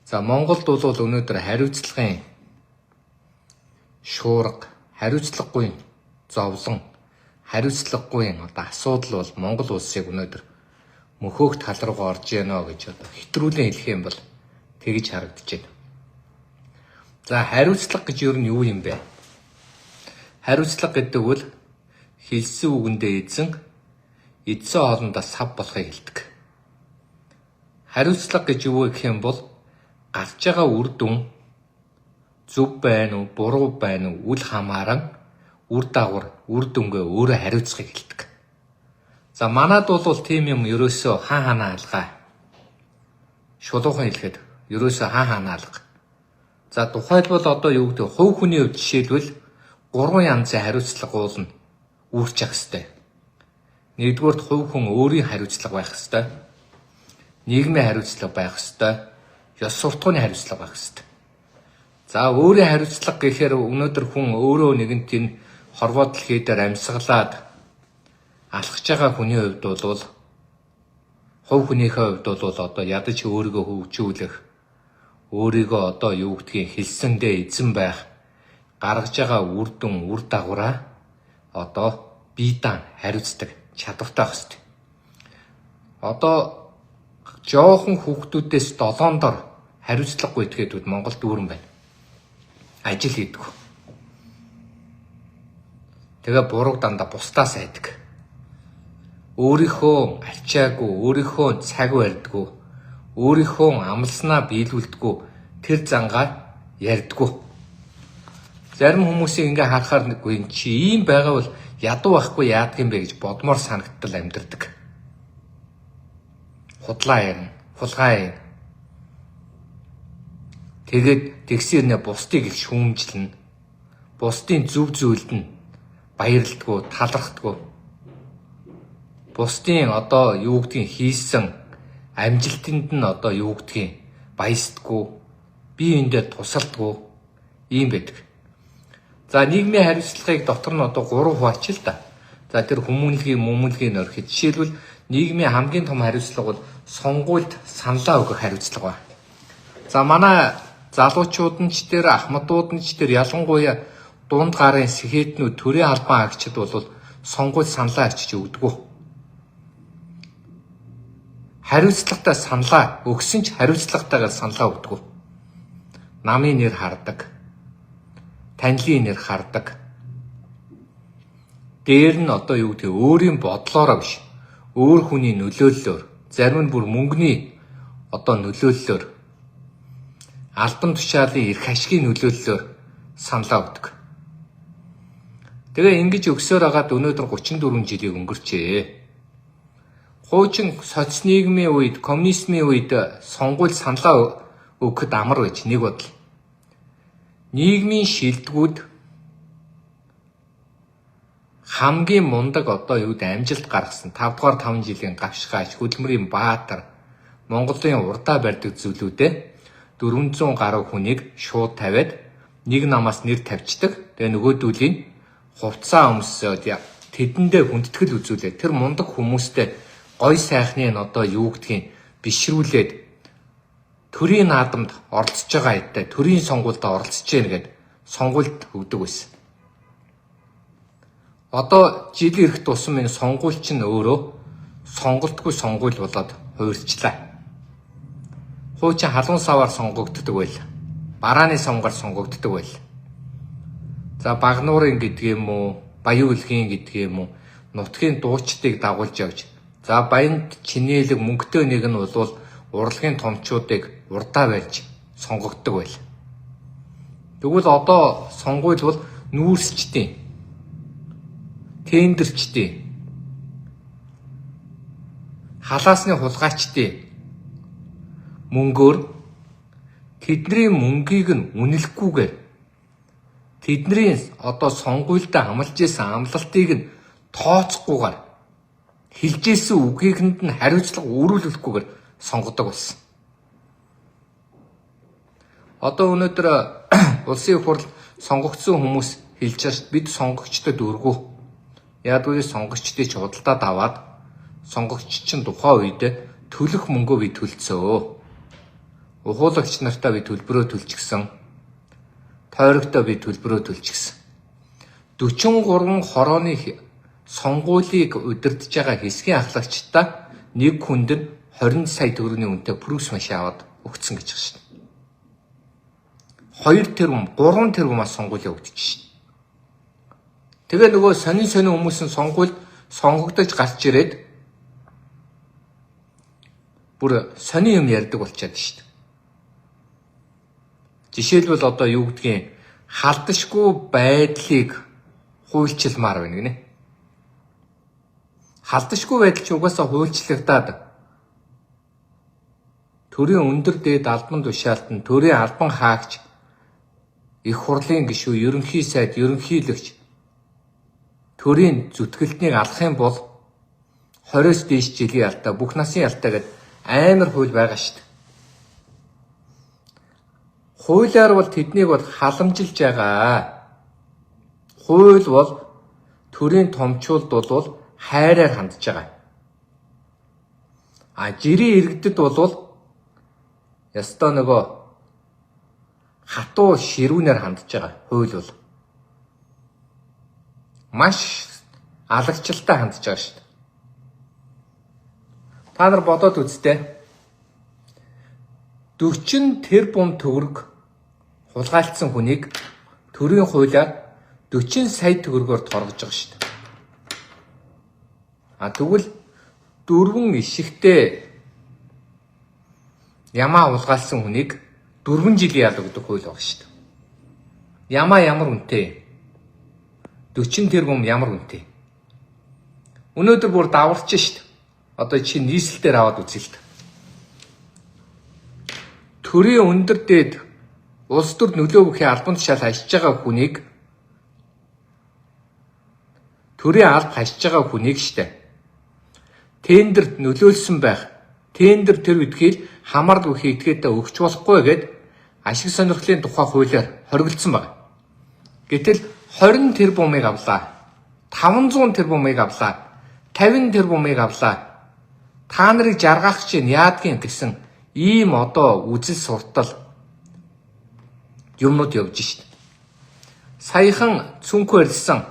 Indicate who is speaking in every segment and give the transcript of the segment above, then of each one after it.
Speaker 1: За Монголд бол өнөөдөр хариуцлагын шуурга, хариуцлагагүй зовлон, хариуцлагагүй одоо асуудал бол Монгол улсыг өнөөдөр мөхөөх тал руугаа орж ийнө гэж одоо хэтрүүлэн хэлэх юм бол тэгж харагдаж байна. За хариуцлага гэж ер нь юу юм бэ? Хариуцлага гэдэг бол хэлсэн үгэндээ эзэн, эдсэн хоолндоо сав болохыг хэлдэг. Хариуцлага гэж юу вэ гэх юм бол гарч байгаа үр дүн зөв байна уу, буруу байна уу, үл хамааран үр дагавар, үр дүнгээ өөрөө хариуцахыг хэлдэг. За манад бол тийм юм ерөөсөө хаа ханаа алгаа. Шулуухан хэлэхэд ерөөсөө хаа ханаа алга. За тухайлбал одоо юу гэдэг хувь хүний хувьд жишээлбэл гурван янзын хариуцлага уулна үүрч явах хэвээр. Нэгдүгээрт хувь хүн өөрийн хариуцлага байх хэвээр. Нийгмийн хариуцлага байх хэвээр. Ёс суртахууны хариуцлага байх хэвээр. За өөрийн хариуцлага гэхээр өнөөдөр хүн өөрөө нэгэнт энэ хорвоо дэлхий дээр амьсгалаад алхаж байгаа хүний хувьд бол хувь хүнийхээ хувьд бол одоо ядаж өөрийгөө хөгжүүлэх, өөрийгөө одоо юу гэдгийг хэлсэндээ эзэн байх, гаргаж байгаа үр дүн, үр дагавраа одоо бие даан хариуцдаг чадвартай байх хэрэгтэй. Одоо жоохон хүүхдүүдээс долоон дор хариуцлагагүй этгээдүүд Монгол дүүрэн байна. Ажил хийдэг. Тэгээ бурууг дандаа бусдаас айдаг. Өөрийнхөө ачаагүй, өөрийнхөө цаг барьдгүй, өөрийнхөө амласнаа биелүүлдэггүй, тэр зангаа ярьдаггүй. Зарим хүмүүсийг ингээ харахаар нэг үгүй чи ийм байгаа бол ядуу байхгүй яадаг юм бэ гэж бодмоор санагдтал амьдардаг. Худлаа ярина, хулгай ярина. Тэгээд тэгсэрнэ бусдыг их шүүмжлэнэ. Бусдын зөв зүйлд нь баярлдаггүй, талархдаггүй. Бусдын одоо юу гэдгийг хийсэн амжилтанд нь одоо юу гэдгийг баясдаггүй, бие биендээ тусалдаггүй ийм байдаг. За нийгмийн хариуцлагыг дотор нь одоо 3 хуваач л да. За тэр хүмүүнлэгийн, мөмүнлэгийн орхид. Жишээлбэл нийгмийн хамгийн том хариуцлага бол сонгуульд саналаа өгөх хариуцлага байна. За манай залуучууд нь ч тэр ахмадууд нь ч тэр ялангуяа дунд гарын сэхэтнүүд, төрийн албан агчид бол сонгуульд саналаа арчиж өгдөг. Хариуцлагатай саналаа өгсөн ч хариуцлагатайгаар саналаа өгдөг. Намын нэр хардаг. Танилын нэр хардаг. Дээр нь одоо юу гэдэг өөрийн бодлоороо биш. Өөр хүний нөлөөллөөр, зарим нь бүр мөнгөний одоо нөлөөллөөр, албан тушаалын эрх ашигын нөлөөллөөр саналаа өгдөг. Тэгээ ингэж өгсөөр хагаад өнөөдөр 34 жилийг өнгөрчээ. Хуучин соц нийгмийн үед, коммунизмын үед сонгуул саналаа өгөхөд амар байж нэг бодол. Нийгмийн шилдэгүүд хамгийн мундаг одоо юу гэдэг амжилт гаргасан 5 дугаар 5 жилийн гавшгаач, хөдөлмөрийн баатар, Монголын урдаа барьдаг зүйлүүдээ 400 гаруй хүнийг шууд тавиад нэг намаас нэр тавьчихдаг. Тэгээ нөгөөдүүлийн хувцаа өмсөөд тэдэндээ хүндэтгэл үзүүлээд тэр мундаг хүмүүстэй гой сайхны нь одоо юу гэдгийг бишрүүлээд төрийн наадамд оролцож байгаа эдтэй төрийн сонгуульд оролцож гин гэд сонгуульд өгдөг байсан. Одоо жил ирэх тусам энэ сонгуул чинь өөрөө сонголтгүй сонгуул болоод хувирчлаа. Хуучин халуун саваар сонгогддог байл. Барааны сонгоор сонгогддог байл. За Багнуурын гэдэг юм уу, Баян үлгийн гэдэг юм уу, нутгийн дуучдыг дагуулж явж. За баянд чинээлэг мөнгөтэй нэг нь бол урлагийн томчуудыг урдаа барьж сонгогддог байл. Тэгвэл одоо сонгуул бол нүүрсчдийн, тендерчдийн, халаасны хулгайчдын мөнгөөр тэдний мөнгийг нь үнэлэхгүйгээр тэдний одоо сонгуульдаа амлаж исэн амлалтыг нь тооцохгүйгээр хэлжээсэн үгийгэнд нь хариуцлага үүрүүлэхгүйгээр сонгодог болсон. Одоо өнөөдөр улсын их хурл сонгогдсон хүмүүс хэлж байгаа шүү, бид сонгогчдод өргөө. Яагтвэл сонгогчдыг ч худалдаад аваад сонгогч чинь тухайн үед төлөх мөнгөө би төлцөө. Ухуулагч нартаа би төлбөрөө төлчихсөн. Тойрогтой би төлбөрөө төлчихсөн. 43 хорооны сонгуулийг удирдах байгаа хэсгийн ахлагчдаа нэг хүнд нь 20 сая төгрөгийн үнэтэй Prius машин аваад өгсөн гэж байгаа шүү дээ. 2 тэрбум, 3 тэрбумаас сонгуул явагдчих шин. Тэгээ нөгөө сонин сонин хүмүүс нь сонгуульд сонгогдож гарч ирээд бүр сонин юм ярьдаг болчиход шүү дээ. Жишээлбэл одоо юу гэдгийг халдашгүй байдлыг хуульчилмаар байна гинэ. Халдашгүй байдал чи угаасаа хуульчлагдаад төрийн өндөр дээд албан тушаалтан, төрийн албан хаагч, их хурлын гишүүн, ерөнхий сайд, ерөнхийлөгч төрийн зүтгэлтнийг алах юм бол 20-оос дээш жилийн ялтай, бүх насын ялтай гэдэг амар хууль байгаа шүү дээ. Хуулиар бол тэднийг бол халамжилж байгаа. Хууль бол төрийн томчуулд бол хайраар хандж байгаа. А жирийн иргэдэд бол ястаа нөгөө хатуу ширүүнээр хандж байгаа хууль бол маш алагчлалтай хандж байгаа шүү дээ. Та нар бодоод үзтээ. 40 тэрбум төгрөг хулгайлцсан хүнийг төрийн хуулиар 40 сая төгрөгөөр торгож байгаа шүү дээ. А тэгвэл дөрвөн ишигтэй ямаа хулгайлсан хүнийг 4 жилийн ял өгдөг хууль байгаа шүү дээ. Ямаа ямар үнэтэй? 40 тэрбум ямар үнэтэй? Өнөөдөр бүр даварч шүү дээ. Одоо чи нийслэл дээр аваад үзье л дээ. Төрийн өндөр дээд улс төр нөлөө бүхий албан тушаал хашиж байгаа хүнийг төрийн алба хашиж байгаа хүнийг штэ. Тендерт нөлөөлсөн байх. Тендер тэр үдхийл хамаарл бүхий этгээдээ өгч болохгүй гэд ашиг сонирхлын тухай хуулиар хоригдсон байна. Гэтэл 20 тэрбумыг авлаа. 500 тэрбумыг авлаа. 50 тэрбумыг авлаа. Та нарыг жаргаах чинь яадгийн гэсэн ийм одоо үзэл суртал юмнууд явж шít. Саяхан цүнхүү арилсан.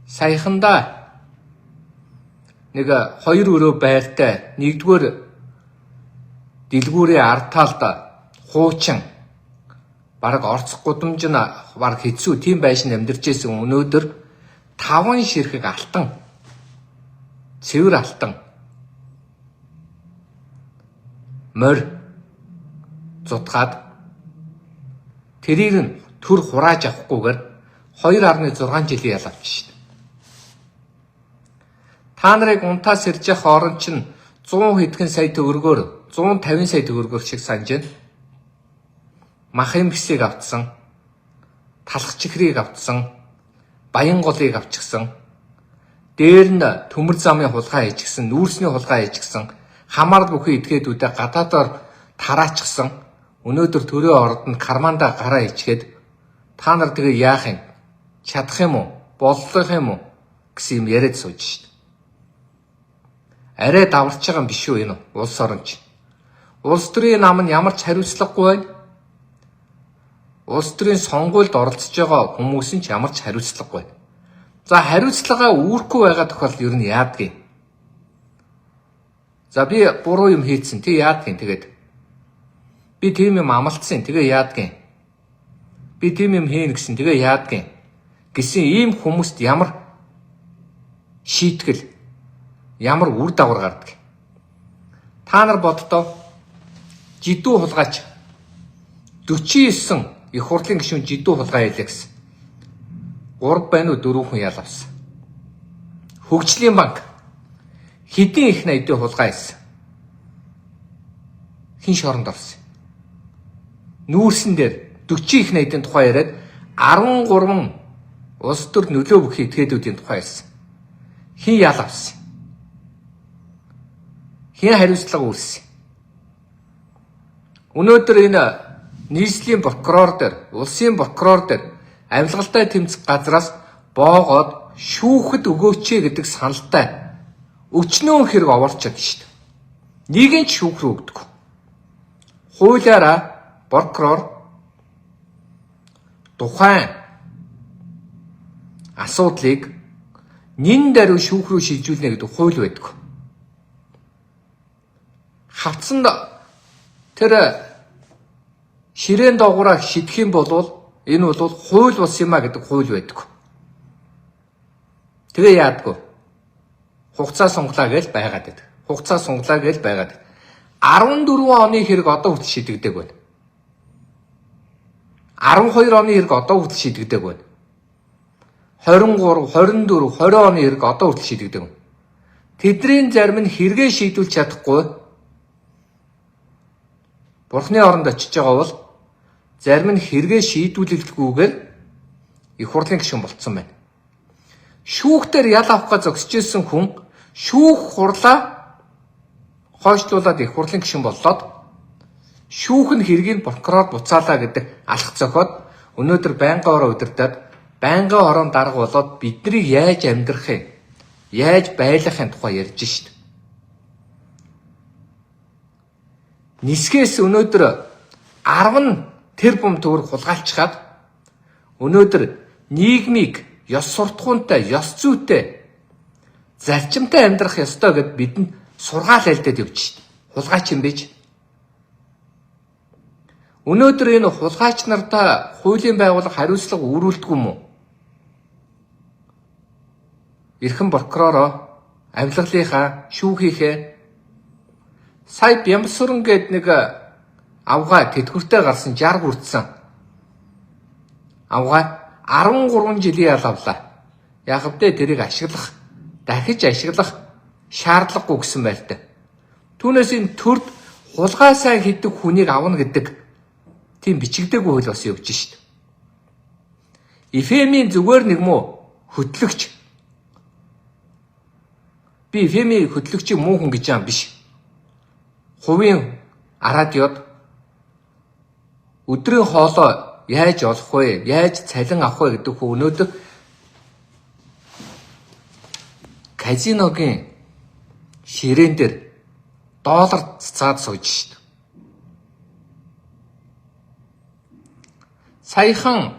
Speaker 1: Саяхандаа нэг 2 өрөө байртай нэгдүгээр дэлгүүрийн ард талд хуучин бараг орцох гудамж нь бараг хэцүү тийм байшин амьдарч байсан өнөөдөр 5 ширхэг алтан цэвэр алтан морь зутгаад тэрийг нь төр хурааж авахгүйгээр 2.6 жилийн ял авчих шин. Та нарыг унтаас ирж явах орон чинь 100 хэдхэн сая төгрөгөөр 150 сая төгрөгөөр шиг санаж байна. Мах эмгсийг автсан, талх чихрийг автсан, баян голыг авчихсан. Дээр нь төмөр замын хулгай хийчихсэн, нүүрсний хулгай хийчихсэн, хамаарл бүхий этгээдүүдээ гадаадаар тараачихсан. Өнөөдөр төрийн ордонд нь кармандаа гараа ичгээд та нар тэгээ яах юм? Чадах юм уу? Боллох юм уу? гэсэн юм яриад сууж шít. Арай даварч байгаа юм биш үү энэ улс орон ч. Улс төрийн нам нь ямар ч хариуцлагагүй байна. Улс төрийн сонгуульд оролцож байгаа хүмүүс нь ч ямар ч хариуцлагагүй байна. За хариуцлагаа үүрхгүй байгаа тохиолдолд ер нь яадаг юм? За би буруу юм хийцэн, тэг яадаг юм тэгээд? Би тийм юм амлцсан, тэгээ яадаг юм? Би тийм юм хийнэ гэсэн, тэгээ яадаг юм? Гэсэн ийм хүмүүст ямар шийтгэл, ямар үр дагавар гардаг? Та нар боддоо жидүү хулгайч 49 их хурлын гишүүн жидүү хулгай хийлээ гэсэн. 3 байна уу 4 хүн ял авсан. Хөгжлийн банк хэдийн их найдын хулгай хийсэн. Хин шоронд орсон. Нүүрсэн дээр 40 их найдын тухай яриад 13 улс төр нөлөө бүхий этгээдүүдийн тухай ярьсан. Хин ял авсан. Хин хариуцлага үүрсэн. Өнөөдөр энэ нийслэлийн прокурор дээр, улсын прокурор дээр авилгалтай тэмцэх газраас боогоод шүүхэд өгөөч гэдэг саналтай өчнөөн хэрэг овоолчод шүү дээ. Нэг нь ч шүүх рүү өгдөг. Хуулиараа прокурор тухайн асуудлыг нин даруй шүүх рүү шилжүүлнэ гэдэг хууль байдаг. Хавцанд тэр ширээн доогуураа шидэх юм бол энэ бол хууль бус юм а гэдэг хууль байдаг. Тэгээ яадгүй. Хугацаа сунглаа гэж байгаад байдаг. Хугацаа сунглаа гэж байгаад. 14 оны хэрэг одоо хүртэл шийдэгдэг байна. 12 оны хэрэг одоо хүртэл шийдэгдэг байна. 23, 24, 20 оны хэрэг одоо хүртэл шийдэгдэг байна. Тэдний зарим нь хэрэгээ шийдүүлж чадахгүй Бурхны оронд очиж байгаа бол зарим нь хэрэгээ шийдвүлэлгүйгээр их хурлын гишүүн болцсон байна. Шүүхтэр ял авах гэж зогсож исэн хүн шүүх хурлаа хойшлуулад их хурлын гишүүн боллоод шүүх нь хэргийг прокурор буцаалаа гэдэг алах зохиод өнөөдөр байнгын ороо удирдаад байнгын ороон дарга болоод биднийг яаж амьдрах юм, яаж байлгахын тухай ярьж шít. Нисгээс өнөөдөр 10 тэрбум төгрөг хулгайлчхаад өнөөдөр нийгмийг ёс суртахуунтай, ёс зүйтэй, зарчимтай амьдрах ёстой гэд бидэнд сургаал айлдаад явж шít. Хулгайч юм биш. Өнөөдөр энэ хулгайч нартаа хуулийн байгууллага хариуцлага үүрүүлдэг юм уу? Эрхэм прокуророо, авилгалынхаа, шүүхийнхээ сая Бямсүрэн гээд нэг авгаа тэтгэвртэй гарсан 60 хүртсэн. Авгаа 13 жилийн ял авлаа. Яг вдэ тэрийг ашиглах, дахиж ашиглах шаардлагагүй гэсэн байлтай. Түүнээс энэ төрд хулгай сайн хийдэг хүнийг авна гэдэг тийм бичигдээгүй хууль бас явж шít. Эфемийн зүгээр нэг муу хөтлөгч. Би Эфемийн хөтлөгчийг муу хүн гэж юм биш. Хувийн радиод өдрийн хоолоо яаж олох вэ? Яаж цалин авах вэ гэдэг хүн өнөөдөр казиногийн ширээн дээр доллар цацаад сууж шít. Саяхан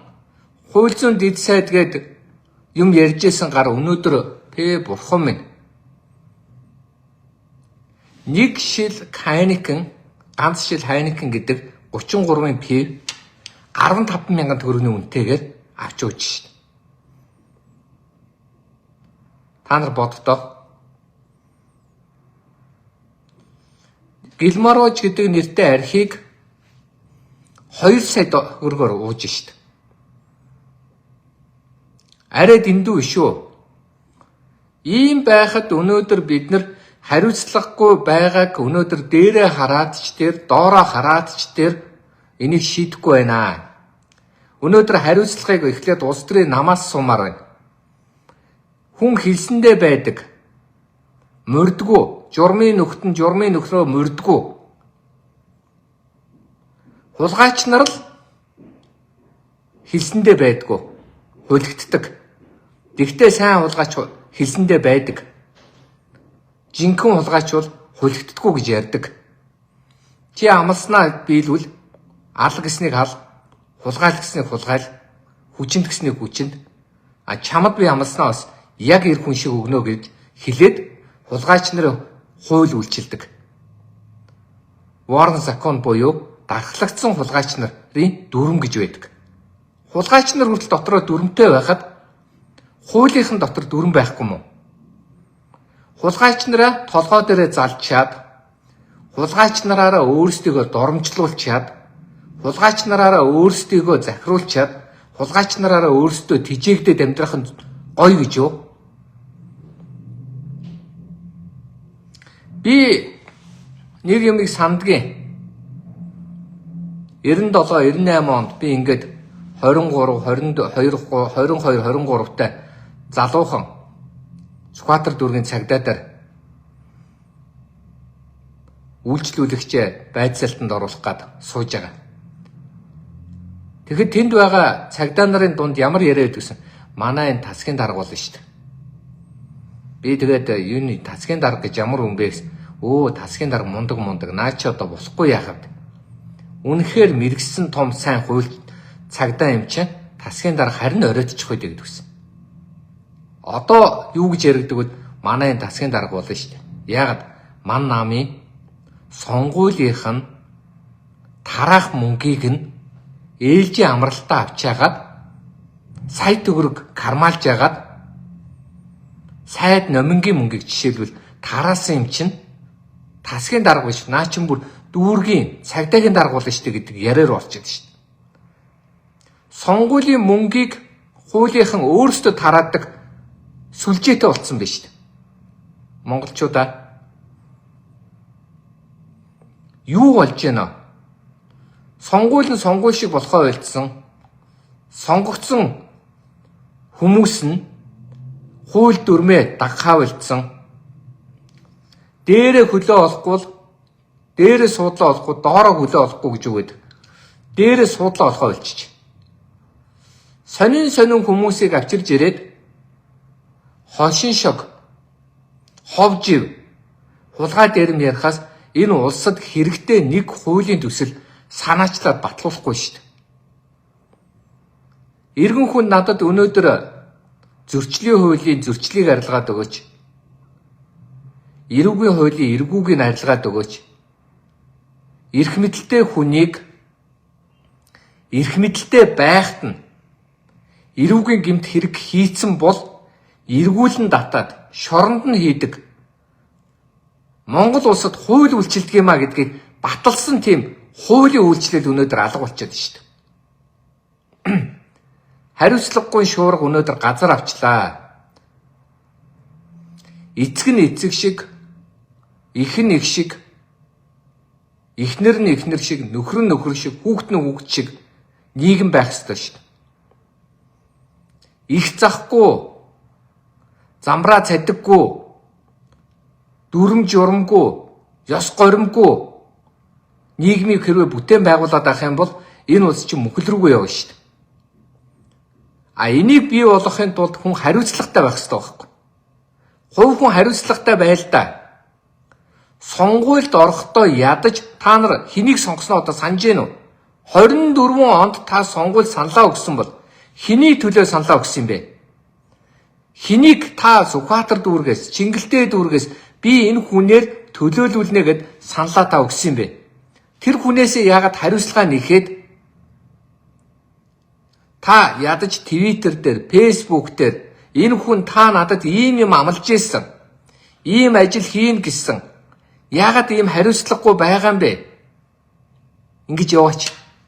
Speaker 1: хууль зүйн дэд сайд гээд юм ярьжсэн гар өнөөдөр пэ бурхан минь. Нэг шил Хайнекен, ганц шил Хайнекен гэдэг 33-ын пив 15 мянган төгрөгийн үнэтэйгээр авч ууж шít. Та нар боддоо. Гилморож гэдэг нэртэй архийг 2 сая төгрөгөөр ууж шít. Арай дэндүү биш үү? Ийм байхад өнөөдөр бид нар хариуцлагагүй байгааг өнөөдөр дээрээ хараад ч тэр, доороо хараад ч тэр энийг шийдэхгүй байна. Өнөөдөр хариуцлагыг эхлээд улс төрийн намаас сумаар байна. Хүн хэлсэндээ байдаг. Мөрдгүү. Журмын нөхд нь журмын нөхрөө мөрдгүү. Хулгайч нар л хэлсэндээ байдгүй. Хулигддаг. Тэгтээ сайн хулгайч хэлсэндээ байдаг. Жинхэнэ хулгайч бол хулигддаггүй гэж ярьдаг. Чи амласнаа биелвэл ал гэснийг ал, хулгайл гэснийг хулгайл, хүчинд гэснийг хүчинд. А чамд би амласнаа бас яг эр хүн шиг өгнө гэж хэлээд хулгайч нарын хууль үйлчилдэг. Warren закон буюу дархлагдсан хулгайч нарын дүрм гэж байдаг. Хулгайч нар хүртэл дотроо дүрмтэй байхад хуулийнхан дотор дүрм байхгүй мó? Хулгайч нараа толгой дээрээ залчаад, хулгайч нараараа өөрсдийгөө доромжлуулчаад, хулгайч нараараа өөрсдийгөө захируулчаад, хулгайч нараараа өөрсдөө тижээгдээд амьдрах нь гоё гэж юу? Би нэг юмыг сандгийн. 97, 98 онд би ингээд 23, 22, 22, 23-тай залуухан Сүхбаатар дүүргийн цагдаа дээр үйлчлүүлэгчээ байцаалтанд оруулах гад сууж байгаа. Тэгэхэд тэнд байгаа цагдаа нарын дунд ямар яриа байдаг гэсэн. Манай энэ тасгийн дарга болно шүү дээ. Би тэгээд юуны тасгийн дарга гэж ямар хүн бэ гэсэн. Өө тасгийн дарга мундаг мундаг наа чи одоо болохгүй яах вэ? Үнэхээр мэргэсэн том сайн хууль цагдаа юм чинь тасгийн дарга харин оройтчих үү гэдэг үсэн. Одоо юу гэж яригдаг вэ? Манай энэ тасгийн дарга болно шүү дээ. Яагаад? Ман намын сонгуулийнх нь тараах мөнгийг нь ээлжийн амралтаа авчаагаад сая төгрөг кармалж ягаад сайд номингийн мөнгийг жишээлбэл тараасан юм чинь тасгийн дарга биш, наа чин бүр дүүргийн цагдаагийн дарга болно шүү дээ гэдэг яриар болчиход шүү дээ. Сонгуулийн мөнгийг хуулийнхан өөрсдөө тараадаг сүлжээтэй болцсон байж шүү дээ. Монголчуудаа юу болж байна? Сонгуул нь сонгуул шиг болохоо болцсон. Сонгогдсон хүмүүс нь хууль дүрмээ дагахаа болцсон. Дээрээ хөлөө олохгүй бол дээрээ суудлаа олохгүй, доороо хөлөө олохгүй гэж үгээд дээрээ суудлаа олохоо болчих. Сонин сонин хүмүүсийг авчирж ирээд хошин шог, хов жив, хулгай дээрэм ярихаас энэ улсад хэрэгтэй нэг хуулийн төсөл санаачлаад батлуулахгүй шүү дээ. Иргэн хүн надад өнөөдөр зөрчлийн хуулийн зөрчлийг арилгаад өгөөч. Эрүүгийн хуулийн эргүүгийг арилгаад өгөөч. Эрх мэдэлтэй хүнийг эрх мэдэлтэй байхад нь эрүүгийн гэмт хэрэг хийцэн бол эргүүлэн татаад шоронд нь хийдэг. Монгол улсад хууль үйлчилдэг юм а гэдгийг баталсан тийм хуулийн үйлчлэл өнөөдөр алга болчиход шүү дээ. Хариуцлагагүй шуурга өнөөдөр газар авчлаа. Эцэг нь эцэг шиг, эх нь эх шиг, эхнэр нь эхнэр шиг, нөхөр нь нөхөр шиг, хүүхэд нь хүүхэд шиг нийгэм байх ёстой шүү дээ. Их захгүй, замраа цадиггүй, дүрм журамгүй, ёс горимгүй нийгмийг хэрвээ бүтээн байгуулад авах юм бол энэ улс чинь мөхөл рүүгээ явна шүү дээ. А энийг бий болгохын тулд хүн хариуцлагатай байх ёстой байхгүй. Хувь хүн хариуцлагатай байл та. Сонгуульд орохдоо ядаж та нар хэнийг сонгосноо одоо санаж гин үү? 24 онд та сонгуульд саналаа өгсөн бол хэний төлөө саналаа өгсөн юм бэ? Хэнийг та Сүхбаатар дүүргээс, Чингэлтэй дүүргээс би энэ хүнээр төлөөлүүлнэ гэд саналаа та өгсөн юм бэ? Тэр хүнээсээ яагаад хариуцлага нэхэд та ядаж Twitter дээр, Facebook дээр энэ хүн та надад ийм юм амлаж ирсэн. Ийм ажил хийн гэсэн. Яагаад ийм хариуцлагагүй байгаа юм бэ? Ингэж яваач.